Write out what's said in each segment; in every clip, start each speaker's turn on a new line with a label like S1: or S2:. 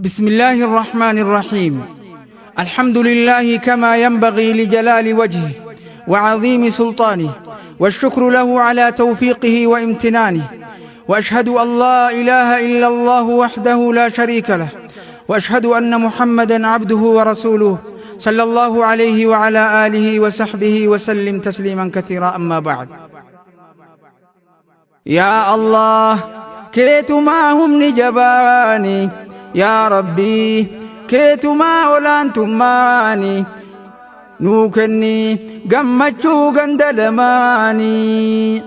S1: بسم الله الرحمن الرحيم. الحمد لله كما ينبغي لجلال وجهه وعظيم سلطانه، والشكر له على توفيقه وامتنانه، واشهد ان لا اله الا الله وحده لا شريك له، واشهد ان محمدا عبده ورسوله صلى الله عليه وعلى اله وصحبه وسلم تسليما كثيرا. اما بعد، يا الله keetumaa humni jabaani، yaa Rabbii keetumaa olaantummaani، nuu kenni gammachuu ganda lamaanii.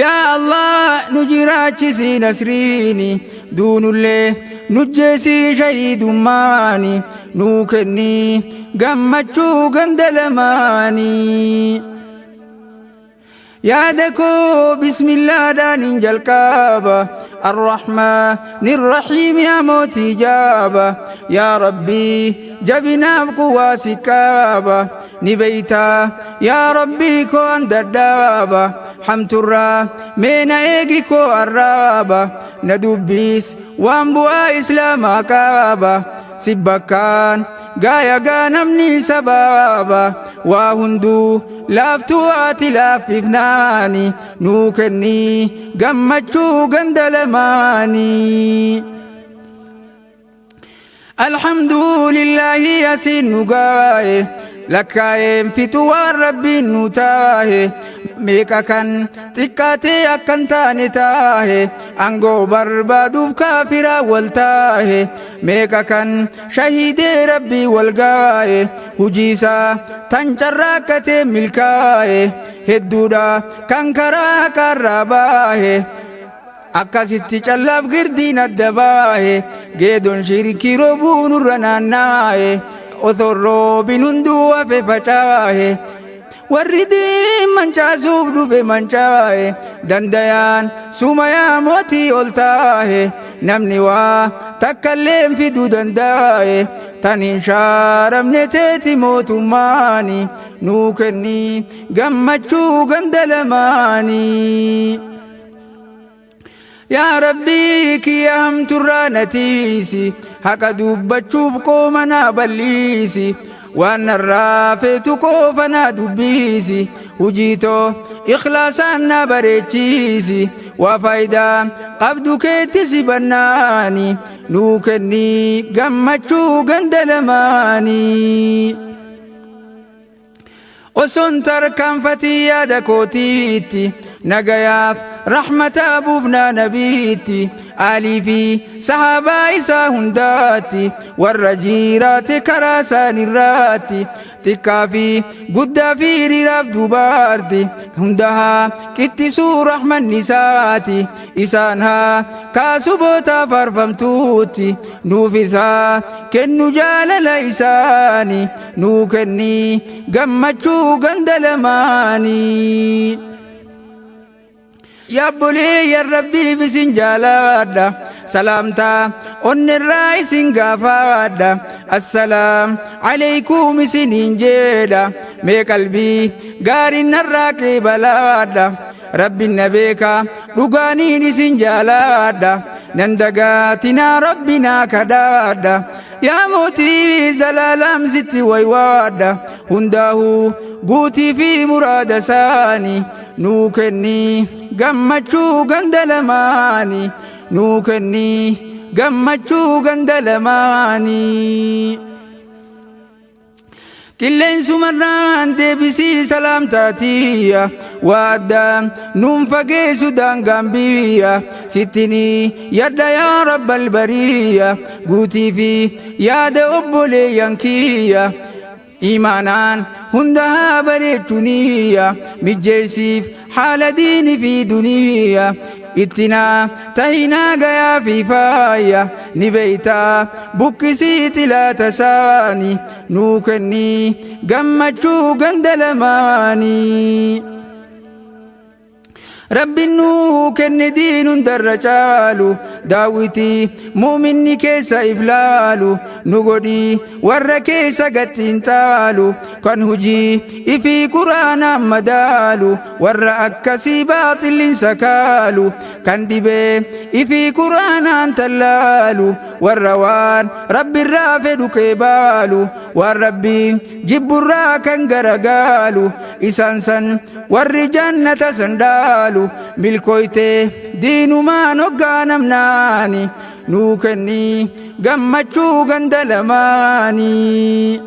S1: Yaa Allah nu jiraachisii nasriini، duunullee nujjeesii shahiidummaani، nuu kenni gammachuu ganda lamaanii. Yaada koo bismillaadhaan hin jalqaba، arrahmaani rahiim، yaa mootii jaaba، yaa Rabbii jabinaaf quwaa si qaaba، ni beeytaa yaa Rabbii koo an dadhaaba، hamturraa mee na eegi koo arraaba، na dubbiis waan bu'aa islaamaa qaaba، si bakkaan gaaya gaa namni sabaaba، waa hunduu laaftuu ati laaffifnaani، nuu kennii gammachuu ganda lamaanii. Alhamdulillahi asiin nu gaaye، lakkaa'een fixu waan Rabbiin nu taahe، meeqa kan xiqqaatee akkan taane taahe، aangoo barbaaduuf kaafiraa wal taahe، meeqa kan shahiidee Rabbii wal gaaye، hujiisaa tan carraaqqatee milkaa'e، hedduudha kan karaa haqaarraa baahe، akkasitti callaaf girdiin adda baahe، geedon shirkii roobuu nurra naannaaye، osoo roobin hunduu hafe facaahe، warri diin mancaasuuf dhufe mancaa'e، dandayaan sumayaa mootii ol taahe، namni waa takkalleen fiduu danda'e، tan hin shaaramne teeti mootummaani، nuu kenni gammachuu ganda lamaanii. Yaa Rabbii kiyya hamturraa na tiisi، haqa dubbachuuf qooma naa bal'isi، waan narraa feetu qofa naa dubbisi، hujiitoo ikhlaasaan na bareechisi، waa faayidaa qabdu keetti si bannaani، nuu kenni gammachuu ganda lamaanii. Osoon tarkaanfatii yaada kootiitti nagayaaf rahmataa buufnaa nabiitti، aalii fi sahaabaa isaa hundaatti، warra jiraate karaa isaanirraatti، xiqqaa fi guddaa fi hiriiraaf dubaarti hundahaa qixxisuu rahmanni isaati، isaan haa kaasuboota faarfamtuutti، nuuf isaa kennu jaalala isaani، nuu kenni gammachuu ganda lamaanii. Yaabbolee Rabbiif isin jaaladha، salaamtaa onnirraa isin gaafadha، assalaam alaykum isiniin jedha، mee qalbii gaariin narraa qeebalaadha، Rabbin na beeka dhugaaniin isin jaaladha، nan dagaatinaa Rabbinaa kadhaadha، yaa mootii zalaalam sitti waywaadha، hundaahuu guutii fi muraada isaanii nuu kenni gammachuu ganda lamaanii، nuu kenni gammachuu ganda lamaanii. Qilleensumarraan deebisii salaamtaatiyya، waa addaa nuun fageessu daangaan biyya، sittinii yadda yaa Rabbal bariyya، guutii fi yaada obboleeyyan kiyya، imaanaan hunda haa bareechuniyya، mijjeessiif haala diini fi duniyya، ittinaa tahinaa gayaa fi faaya، ni beeytaa buqqisii xilaata isaanii، nuu kenni gammachuu ganda lamaanii. Rabbin nuu kenne diin hundarra caalu, daawwitii mu'minni keessa if laalu, nu godhi warra keessa gad xiinxaalu, kan hujii ifii qur'aanaan madaalu, warra akkasii baaxilli hin sakaalu, kan dhibee ifii qur'aanaan tallaalu, warra waan Rabbirraa fedhu qeebaalu, waan Rabbiin jibburraa kan garagaalu, isaan san warri jannata san dhaalu. Milkooytee diinumaan hoggaa namnaani, nuu kenni gammachuu ganda lamaanii.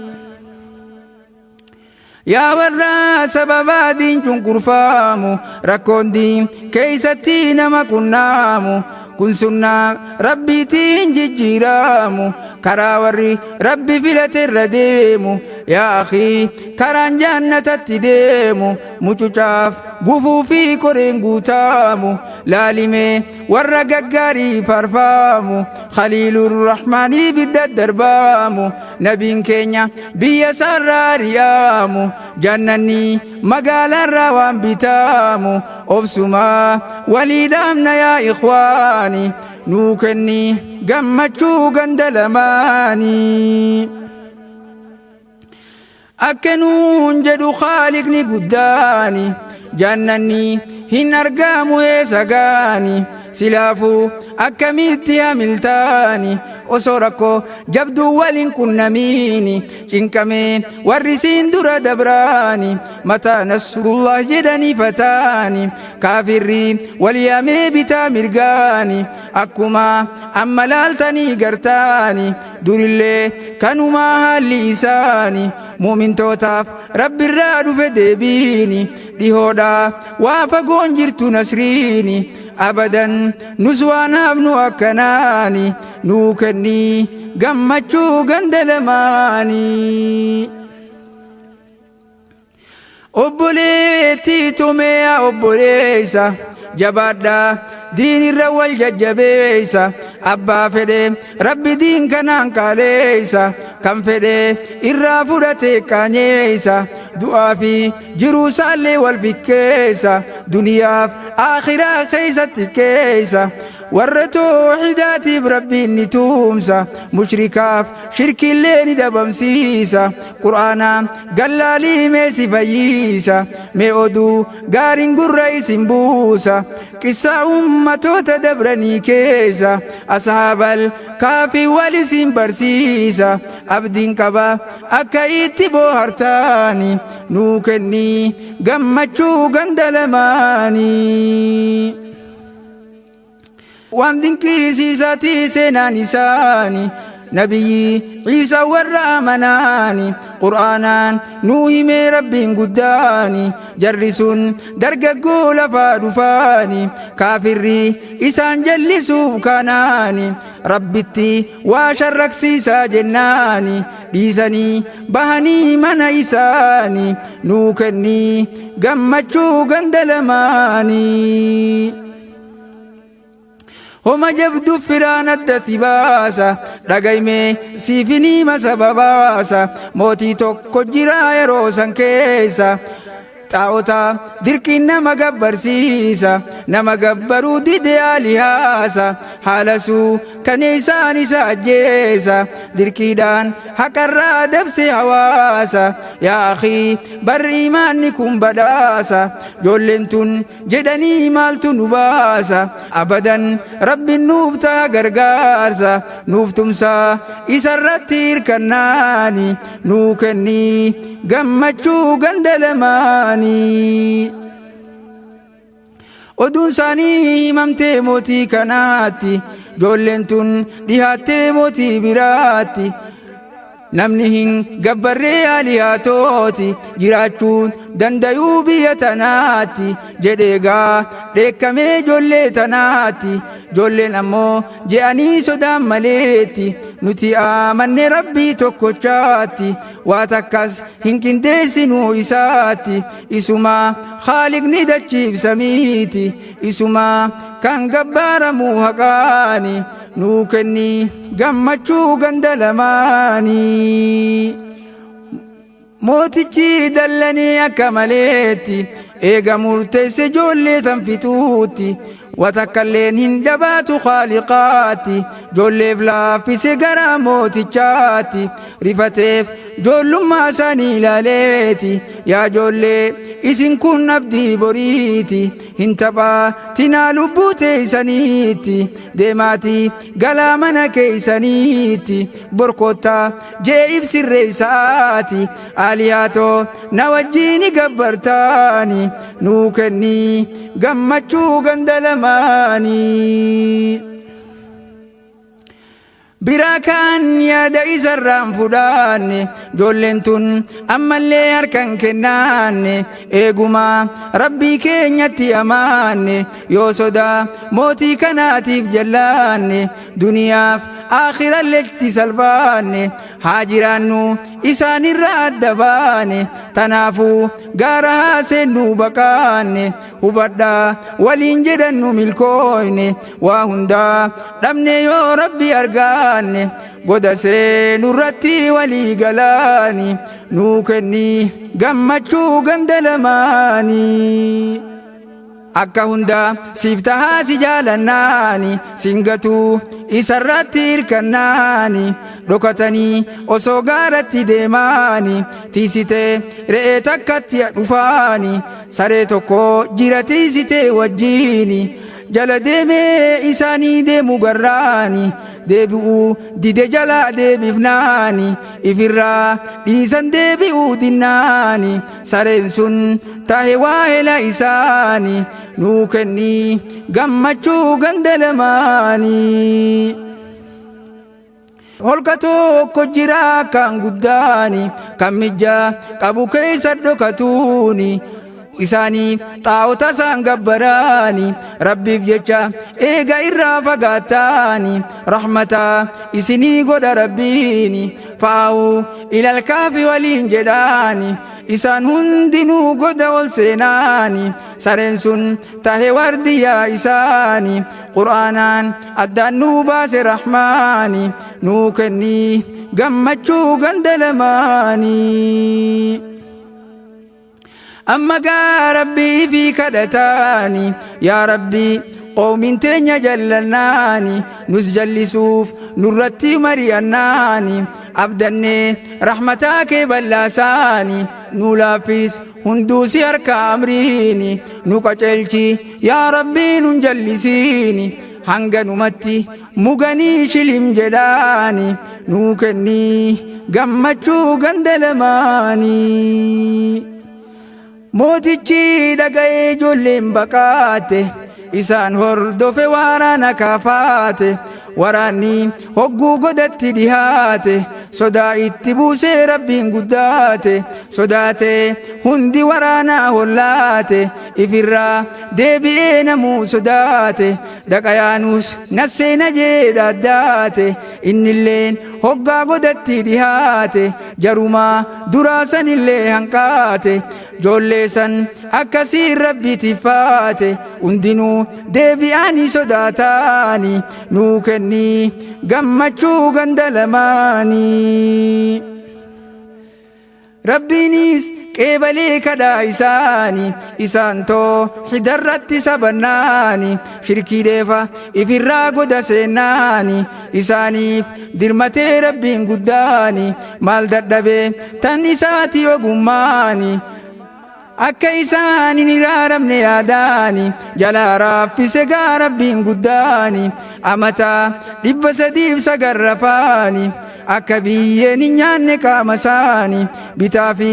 S1: Yaa warra sababaa diin cunqurfaamu, rakkoon diin keeysatti nama qunnaamu, kun sunnaa Rabbiitiin jijjiiraamu, karaa warri Rabbi filate irra deemu. Yaa akhii, karaan jannatatti deemu mucucaaf gufuu fi qoreen guutaamu. Laalimee warra gaggaarii faarfaamu, Khaliilur Rahmaanii bidda darbaamu, nabiin keenya biyya isaarraa ari'aamu, jannanni magaalaarraa waan bitaamu. Obsumaa walii dhaamna yaa ikhwaani, nuu kenni gammachuu ganda lamaanii. Akka nuun jedhu Khaaliqni guddaani, jannanni hin argamu eessa gaani? Silaafuu akkamitti hamiltaani, osoo rakkoo jabduu waliin qunnamiini? Cinqamee warri siin dura dabraani, mataa nasrullah jedhanii fataani, kaafirri wal yaamee bitaa mirgaani. Akkuma amma laaltanii gartaani, durillee kanumaa haalli isaani. Mu'mintootaaf Rabbirraa dhufe deebiini, dhihoodha waa fagoon jirtu nasriini. Abadan nus waan hafnu akkanaani, nuu kenni gammachuu ganda lamaanii. Obboleettii tumeeya, obboleessa jabaadhaa, diinirra wal jajjabeessa. Abbaa fedhe Rabbi diin kanaan qaaleessa, kan fedhe irraa fudhate qaanyeessa. Du'aa fi jiruu isaallee wal fikkeessa, duniyaaf aakhiraa keessatti keessa. Warra toohidaatiif Rabbiin ni tumsa, mushrikaaf shirkiillee ni dhabamsiisa. Qur'aana gallaalii mee si fayyisa, mee oduu gaariin gurra isin buusa. Qissaa ummatoota dabranii keessa ashaabal kaafii wal isin barsiisa. Abdiin qaba akka itti boohartaani, nuu kenni gammachuu ganda lamaanii. Waan dinqisiisaatii seenaan isaani, nabiyyi Ciisaa warra amanaani, Qur'aanaan nuu himee Rabbiin guddaani. Jarri sun dargaggoo lafaa dhufaani, kaafirri isaan jallisuuf kanaani, Rabbitti waa sharraksiisaa jennaani, dhiisanii bahanii mana isaani. Nuu kenni gammachuu ganda lamaanii. Homa jabdu firaan addatti baasa, dhagayme siifin hima sababaasa. Mootii tokko jira yeroo san keessa, xaa'ota dirqiin nama gabbarsiisa. Nama gabbaruu dide alihaasa, haala suu kan isaan isa ajjeesa, dirqiidhaan haqarraa dabse hawaasa. Yaa akhii, barri imaanni kun badhaasa, joolleen tun jedhanii maaltu nu baasa? Abadan Rabbin nuuf taha gargaarsa, nuuf tumsa isarratti hirkannaani, nuu kenni gammachuu ganda lamaanii. Oduun isaanii himamtee mootii kanaatti, joolleen tun dhihaattee mootii biraatti. Namni hin gabbarree aliyaatooti jiraachuun dandayuu biyya tanaatti jedheegaa dheekkamee ijoollee tanaatti. Ijoolleen ammoo je'anii sodaan maleetti, nuti amanne Rabbii tokkochaatti, waa takkas hin qindeessinuu isaatti. Isuma Khaaliqni dachiif samiiti, isuma kan gabbaaramuu haqaani, nuu kenni gammachuu ganda lamaanii. Mootichi dallanii akka maleetti, Eega murteesse joollee tan fixuutti, watakkalleen hin jabaatu khaaliqaatti. Joolleef laaffise gara mootichaatti, rifateef joollummaa isaanii ilaaleeti. Yaa joollee, isin kun abdii boriiti, hin taphatinaa lubbuu teeysaniitti. Deemaatii galaa mana keeysaniitti, borkottaa jee ibsirreeysaati. Aaliyaatoo na wajjiini gabbartaani, nuu kennii gammachuu ganda lamaanii. Biraa kaan yaada isarraan fudhaanne, joolleen tun ammallee harkan kennaanne. Eeguma rabbii keenyatti amaanne, yoo sodaa mootii kanaatiif jallaanne, duniyaaf aakhiralletti salphaanne. Haa jiraannu isaanirraa adda baane, tanaafuu gaara haa seennuu baqaanne. Hubadhaa waliin jedhannu milkooyne, waa hundaa dhabne yoo rabbi argaanne. Goda seenurratti walii galaani, nuu kennii gammachuu ganda lamaanii. Akka hundaa siif tahaa si jaalannaani, singatuu isarratti hirkannaani. Dhokatanii osoo gaaratti deemaani, tiisitee re'ee takkatti dhufaani. Saree tokko jira tiisitee wajjiini, jala deemee isaanii deemu garraani. Deebi'uu dide jalaa deebifnaani, ifirraa dhiisan deebi'uu dinnaani. Sareen sun tahe waahela isaani, nuu kennii gammachuu ganda lamaanii. Holqa tokko jira kan guddaani, kan mijjaa qabu keessa dhokatuuni. Isaaniif xaa'ota isaan gabbaraani, rabbiif jecha eega irraa fagaattaani, rahmataa isinii godha rabbiini. Fa'aa'u ilal kaafi waliin jedhaani, isaan hundinuu goda ol seenaani. Sareen sun tahe wardiyaa isaani, qur'aanaan addaan nuu baase rahmaani, nuu kennii gammachuu ganda lamaanii. Amma gaa rabbii fi kadhataani, yaa rabbii, qoomiin teenya jallannaani, nus jallisuuf nurratti mari'annaani, abdannee rahmataa kee bal'aasaani, nu laaffis hunduu si harka amriini, nu qaceelchi yaa rabbii, nun jallisiini. Hanganumatti muganii shilim jedhaani, nuu kennii gammachuu ganda lamaanii. Mootichi dhaga'ee ijoolleen baqaate, isaan hordofe waraana kaafaate. Waraanni hogguu godatti dhihaate, sodaa itti buusee rabbiin guddaate. Sodaate hundi waraanaa hollaate, ifirraa deebi'ee namuu sodaate. Daqayaanus nasseena jedha addaate, innilleen hoggaa godatti dhihaate, jarumaa duraa sanillee hanqaate. Joollee san akkasiin rabbi tiffaate, hundinuu deebi'anii sodaataani, nuu kennii gammachuu ganda lamaanii. Rabbiinis qeebalee kadhaa isaani, isaan too hidarratti sabannaani, shirkii dheefa ifirraa goda seennaani, isaaniif dirmatee rabbiin guddaani. Maal dadhabee tan isaati ogummaani, akka isaan hin iraaramne yaadaani, jalaa raaffise gaa rabbiin guddaani. Amata 309 rafaani, akka biyyeen hin nyaanne qaama isaani. Bitaa fi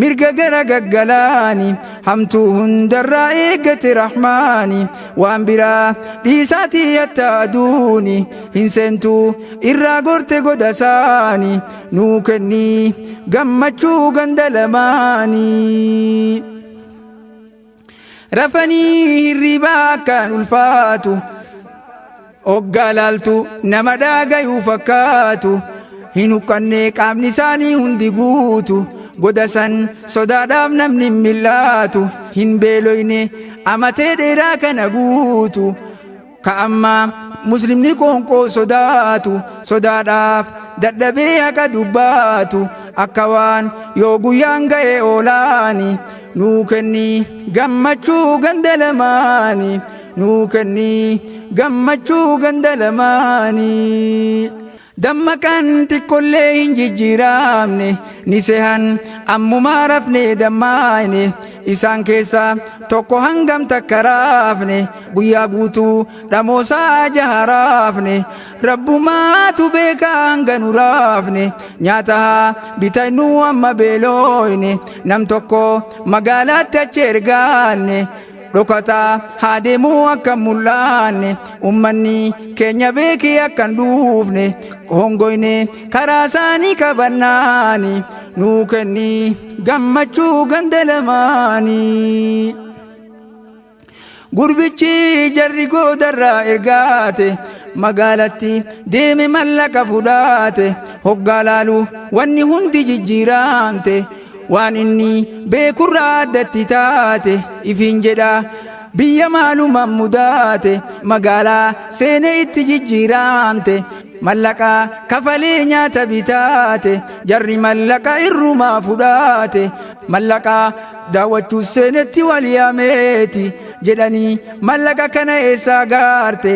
S1: mirga gara gaggalaani, hamtuu hundarraa eeggate rahmaani. Waan biraa dhiisaatii hatta aduuni hin seentuu irraa gorte goda isaani, nuu kennii gammachuu ganda lamaanii. Rafanii hirribaa akkaan ulfaatu, hoggaa laaltu nama dhaagayuu fakkaatu. Hin huqqanne qaamni isaanii hundi guutu, goda san sodaadhaaf namni hin mil'aatu. Hin beeloyne amatee dheeraa kana guutu, ka amma muslimni qoonqoo sodaatu, sodaadhaaf dadhabee haqa dubbaatu. Akka waan yoo guyyaan ga'e oolaani. Nuu kenni gammachuu ganda lamaanii, nuu kenni gammachuu ganda lamaanii. Dammaqan xiqqollee hin jijjiiramne, ni sehan ammumaa rafne dammaayne. Isaan keessaa tokko hangam takka raafne, guyyaa guutuu dhamoosaa jaha raafne. Rabbumaatu beekaa hanga nu raafne, nyaata haa bitannuu amma beelooyne. Nam tokko magaalaatti achi ergaanne, dhokataa haa deemuu akka hin mul'anne. Ummanni keenya beekee akka hin dhuufne, hongoyne karaa isaanii qabannaani. Nuu kenni gammachuu ganda lamaanii. Gurbichi jarri goodarraa ergaate magaalatti deeme mallaqa fudhaate. Hoggaa laalu wanni hundi jijjiiramte, waan inni beekurraa addatti taate. Ifiin jedha, biyya maaluma mudaate? Magaalaa seene itti jijjiiramte, mallaqa kafalee nyaata bitaate. Jarri mallaqa irrumaa fudhaate. Mallaqa daawwachuu seenetti wal yaameeti jedhanii, mallaqa kana eessaa gaarte?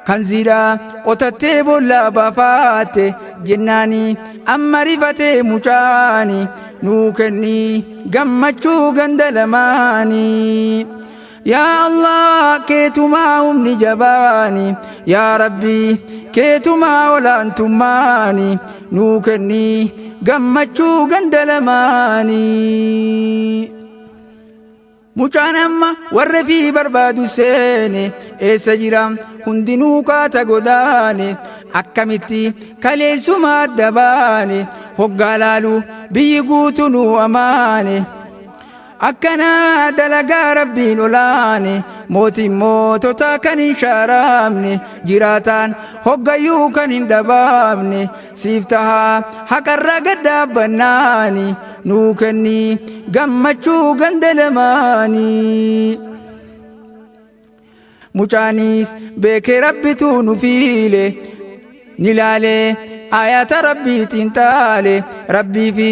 S1: Kanziidha qotattee boollaa baafatte jennaani, amma rifatee mucaani. Nuu kenni gammachuu ganda lamaanii. Yaa Allah, keetumaa humni jabaani. Yaa Rabbi, keetumaa olaantummaani. Nuu kenni gammachuu ganda lamaanii. Mucaan amma warra fi barbaadu seene, eessa jira hundinuu kaata godaane? Akkamitti kaleessuma adda baane? Hoggaa laalu biyyi guutuu nu amaane. Akkana dalagaa Rabbiin olaane, mootiin mootota kan hin shaaramne, jiraataan hoggayyuu kan hin dhabamne, siif tahaa haqarra gad dhaabbannaani. Nuu kenni gammachuu ganda lamaanii. Mucaanis beekee Rabbitu nu fiile, ni laalee ayata Rabbii xiinxaale, Rabbii fi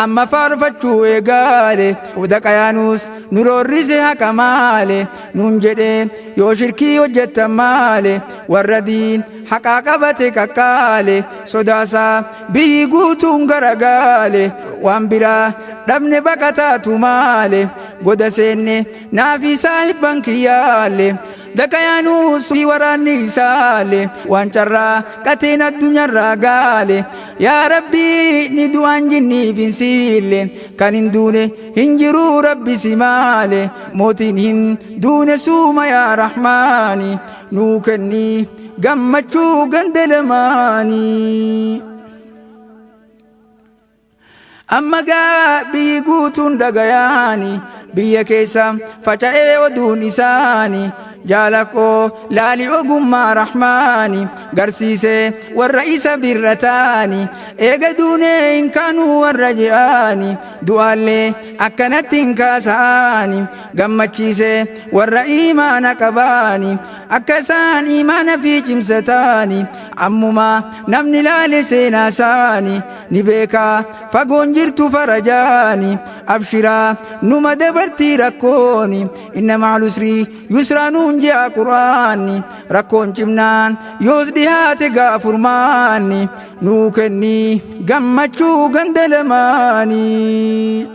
S1: amma faarfachuu eegaale. Daqayaanus nu roorrise haqa maale nuun jedhe, yoo shirkii hojjettan maale. Warra diin haqaa qabate qaqqaale, sodaasaa biyyi guutuun garagaale. Waan biraa dhabne baqataatu maale, goda seenne naafi saahibban kiyyaalle. Daqayaanus fi waraanni isaalle waan carraa qateen addunyaarraa gaale. Yaa Rabbii, ni du'aan jinniif hin siille, kan hin duune hin jiruu Rabbi si maale. Mootiin hin duune suuma, yaa Rahmaani, nuu kenni gammachuu ganda lamaanii. Amma gaa biyyi guutuun dhagayaani, biyya keessa faca'ee oduun isaani. Jaalakoo, laali ogummaa Rahmaani garsiise warra isa birra taani. Eega duunee hin kaanuu warra je'aani, du'aallee akkanatti hin kaasa'aani. Gammachiise warra iimaana qabaani, akka isaan iimaana fi cimsataani. Ammuma namni laale seenaa isaani ni beekaa fagoon jirtu farajaani. Abshiraa, numa dabartii rakkooni. Inna ma'al usrii yusraa nuun je'a Qur'aanni. Rakkoon cimnaan yoos dhihaate gaafurmaanni. Nuu kenni gammachuu ganda lamaanii.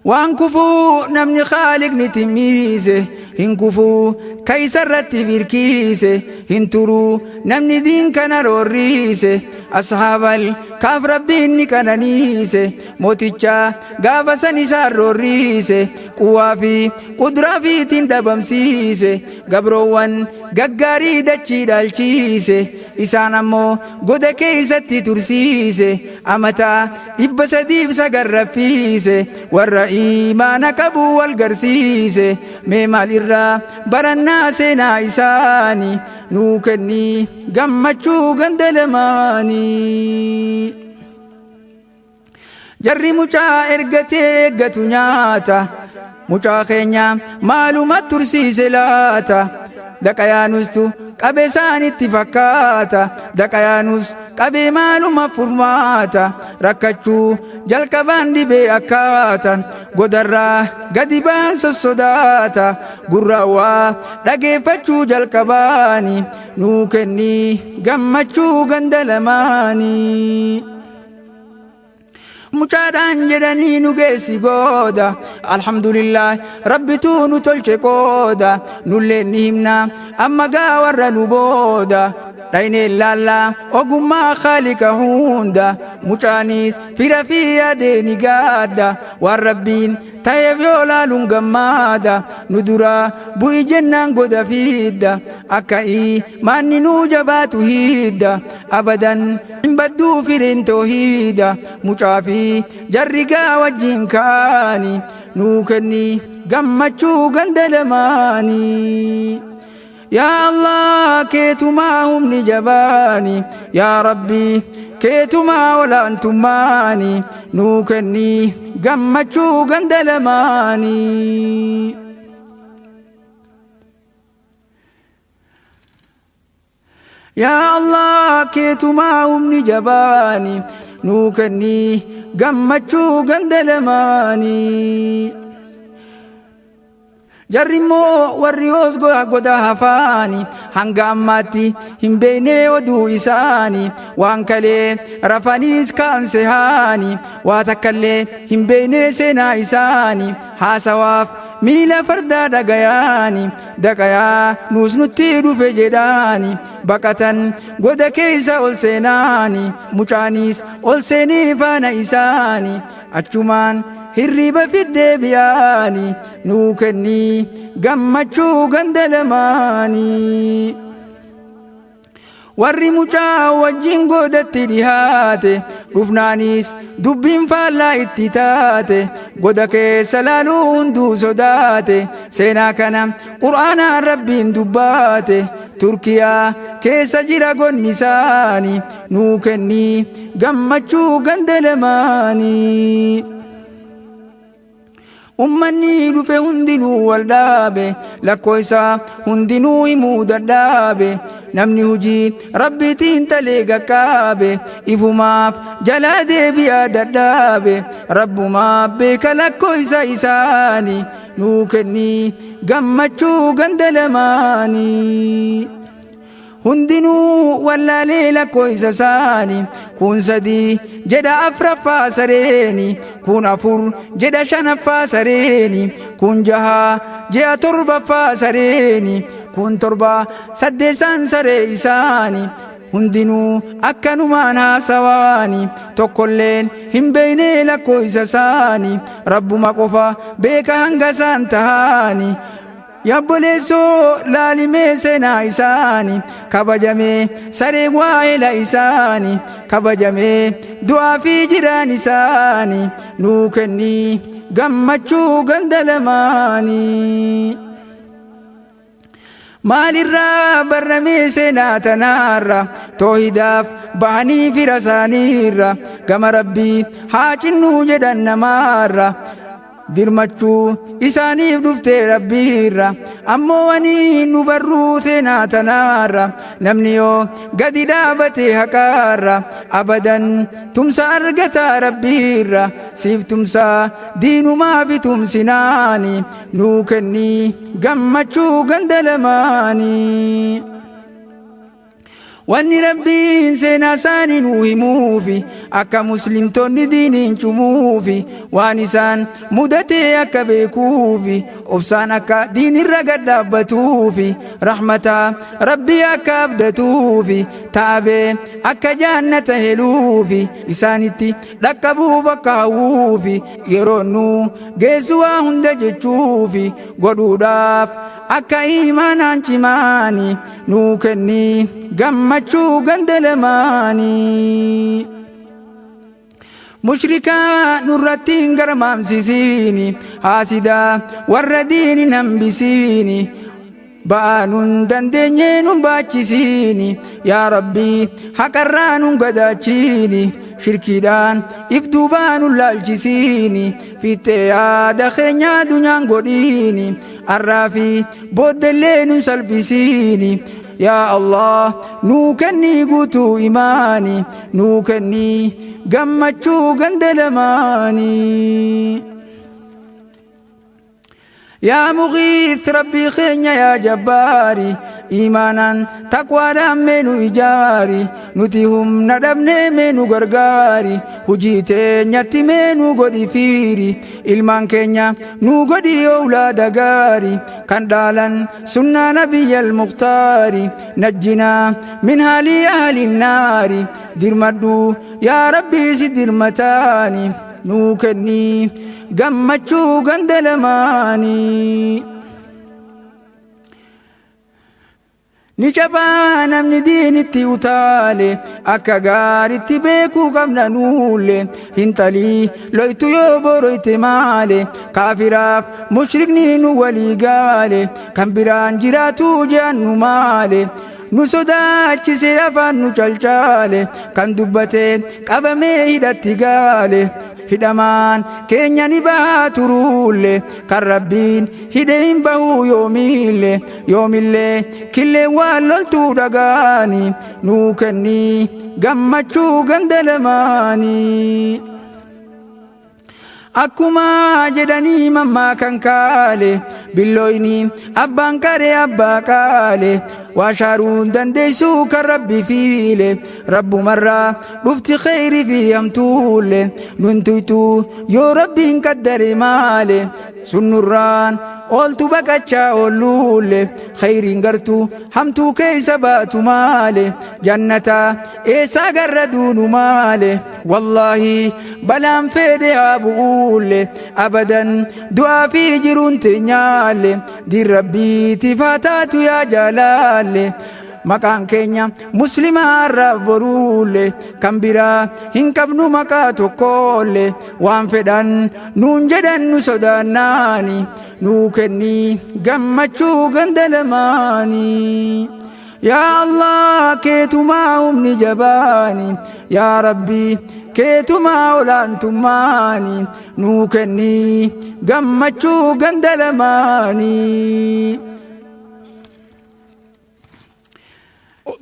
S1: Waan kufuu namni Khaaliqni timmiise hin kufuu, keessa irratti birkiise hin turuu namni diin kana roorriise. Ashaabal kaaf Rabbiin ni qananiise, mooticha gaafa san isaan roorriise quwaa fi qudraa fiitiin dhabamsiise. Gabroowwan gaggaarii dachii dhaalchiise, isaan ammoo goda keeysatti tursiise. Amata 309 raffiise, warra iimaana qabu wal garsiise. Mee maal irraa barannaa seenaa isaanii? Nuu kenni gammachuu ganda lamaanii. Jarri mucaa ergatee eeggatu nyaata. Mucaa keenya maaluma tursiise laata? Daqayaanustu qabe isaanitti fakkaata. Daqayaanus qabee maaluma furmaata? Rakkachuu jalqabaan dhibee akkaata godarraa gadi ba'an sossodaata gurraawwaa dhageeffachuu jalqabaani nuu kennii gammachuu ganda lamaanii. Mucaadhaan jedhanii nu geessi gooda, alhamdulillah rabbituu nu tolche qooda, nulleen ni himna amma gaa warra nu booda. Dhaynee laallaa ogummaa khaalika hunda, mucaanis fira fi yaadee ni gaadda, waan rabbiin ta'eef yoo laaluun gammaada, nu duraa bu'i jennaan goda fiidda, akka iimaanni nuu jabaatu hidda, abadan hin badduu firiin toohiida, mucaa fi jarri gaa wajjin ka'ani nuu kenni gammachuu ganda lamaanii. Yaa Allah keetumaa humni jabaani, yaa Rabbi keetumaa olaantummaani nuu kenni gammachuu ganda lamaanii. Yaa Allah keetumaa humni jabaani nuu kenni gammachuu ganda lamaanii. Jarri immoo warri hoos goda hafaani hanga ammaatti hin beeknee oduu isaani, waan kalee rafaniis kaan sehaani, waa takkallee hin beeknee seenaa isaani, haasawaaf miila fardaa dhagayaani, daqayaa nuus nutti dhufe jedhaani, baqatan goda keessa ol seenaani, mucaanis ol seenee faana isaani, achumaan hirriba fiddee bi'aani nuu kennii gammachuu ganda lamaanii. Warri mucaa wajjin godatti dhihaate dhufnaanis dubbiin faallaa itti taate, goda keessa laaluu hunduu sodaate, seenaa kana qur'aanaan rabbiin dubbaate, Turkiyaa keessa jira gonni isaani nuu kennii gammachuu ganda lamaanii. Ummanni dhufe hundinuu wal dhaabe, lakkoo isaa hundinuu himuu dadhaabe, namni hujii rabbiitiin talee qaqqaabe, ifumaaf jalaa deebi'aa dadhaabe, rabbumaaf beeka lakkoo isa isaani nuu kennii gammachuu ganda lamaanii. Hundinuu wallaalee lakkoofsa isaani, kun sadii jedha afraffaa sareeni, kun afur jedha shanaffaa sareeni, kun jaha ji'a torbaffaa sareeni, kun torba saddeessaan saree isaani, hundinuu akkanumaan haasawaani, tokkolleen hin beeknee lakkoofsa isaani, rabbuma qofa beeka hanga isaan tahaani. Yabboleessoo laalimee seenaa isaani, kabajamee saree waa'ela isaani, kabajamee du'aa fi jiraan isaani nuu kennii gammachuu ganda lamaanii. Maalirraa barramee seenaa tanaarra, toohidaaf bahanii fira isaaniirra, gama rabbii haa cinnuu jedhan namaarra, birmachuu isaaniif dhuftee rabbiirra, ammoo wani nu barruu seenaa tanaarra, namni yoo gadi dhaabate haqaarra abadan tumsa argataa rabbiirra, siif tumsaa diinumaa fi tumsinaani nuu kennii gammachuu ganda lamaanii. Wanni rabbiin seenaa isaanii nuu himuufi akka muslimtoonni diiniin cumuufi, waan isaan mudatee akka beekuufi, obsaan akka diinirra gad dhaabbatuufi, rahmata rabbii akka abdatuufi, taabee akka jaannata heluufi, isaanitti dhaqqabuuf akka hawwuufi, yeroo nuu geessu waa hunda jechuufi godhuudhaaf akka iimaanaan cimaani nuu kennii gammachuu ganda lamaanii. Mushrikaa nurratti hin garmaamsisiini, haasidaa warra diini hambisiini, ba'aa nun dandeenyee nun baachisiini, yaa rabbii haqarraa nun gadaachiini, shirkiidhaan if duubaa nun laalchisiini, fiixee yaada keenyaa dunyaan godhiini, arraa fi booddellee nun salphisiini. Yaa Allah, nuu kennii guutuu imaani, nuu kennii gammachuu ganda lamaanii. Yaa Mughiith, Rabbii keenya yaa Jabbaari, iimaanaan taqwaadhaan mee nu ijaari, nuti humna dhabnee mee nu gargaari, hujii teenyatti mee nu godhi fiiri, ilmaan keenya nu godhi owlaada gaari, kan dhaalan sunnaa nabiyyal mukhtaari, najjinaa min haalii ahli naari, dirmadhu yaa Rabbii si dirmataani, nuu kennii gammachuu ganda lamaanii. Ni cabaa namni diinitti utaale, akka gaaritti beekuu qabna nuulle, hintalii loytu yoo boroyte maale, kaafiraaf mushrikni nu walii gaale, kan biraan jiraatu je'an nu maale, nu sodaachise afaan nu calcaale, kan dubbate qabamee hidhatti gaale, hidhamaan keenya ni bahaa turuulle, kan Rabbiin hidhe hin bahuu yoomiille, yoomillee killeen waan loltuu dhagaani, nuu kennii gammachuu ganda lamaanii. Akkuma jedhanii mammaa kan kaale, billooyni abbaan qaree abbaa qaale, waa shaaruun dandeessuu kan Rabbi fiile, Rabbumarraa dhufti kheyri fi hamtuulle, nun tuytuu yoo Rabbiin qaddare maale, sunnurraan ooltu baqachaa oolluulle, kheyriin gartuu hamtuu keessa baatu maale, jannata eessaa garra duunu maale, wallaahi balaan fedhe haa bu'uulle, abadan du'aa fi jiruun teenyaalle diin Rabbiitiif haa taatu yaa jaalaalle, maqaan keenya muslimaa har'aaf boruulle, kan biraa hin qabnu maqaa tokkoolle, waan fedhan nuun jedhan nu sodaannaani, nuu kennii gammachuu ganda lamaanii. Yaa Allah, keetumaa humni jabaani, yaa Rabbi, keetumaa olaantummaani, nuu kennii gammachuu ganda lamaanii.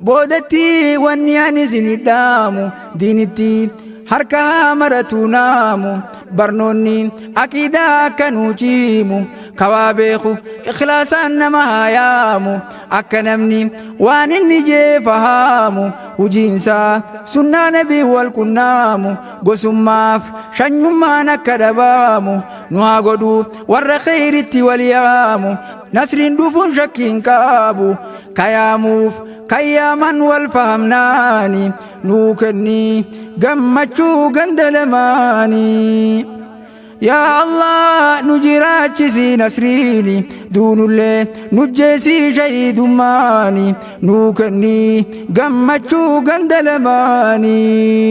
S1: Boodatti wanni ani isin dhaamu, diinitti harka haa maratu naamu, barnoonni aqiidaa akka nuu ciimu, kawaa beeku ikhlaasaan nama haa yaamu, akka namni waan inni jee fahaamu, hujiinsaa sunnaa nabii wal qunnaamu, gosummaaf shanyummaan akka dhabaamu, nu haa godhu warra kheyritti wal yaamu, nasriin dhufuun shakkiin qabu, kayaamuuf kayyaaman wal fahamnaani, nuu kennii gammachuu ganda lamaanii. Yaa Allah, nu jiraachisii nasriini, duunullee nujjeesii shahiidummaani, nuu kennii gammachuu ganda lamaanii.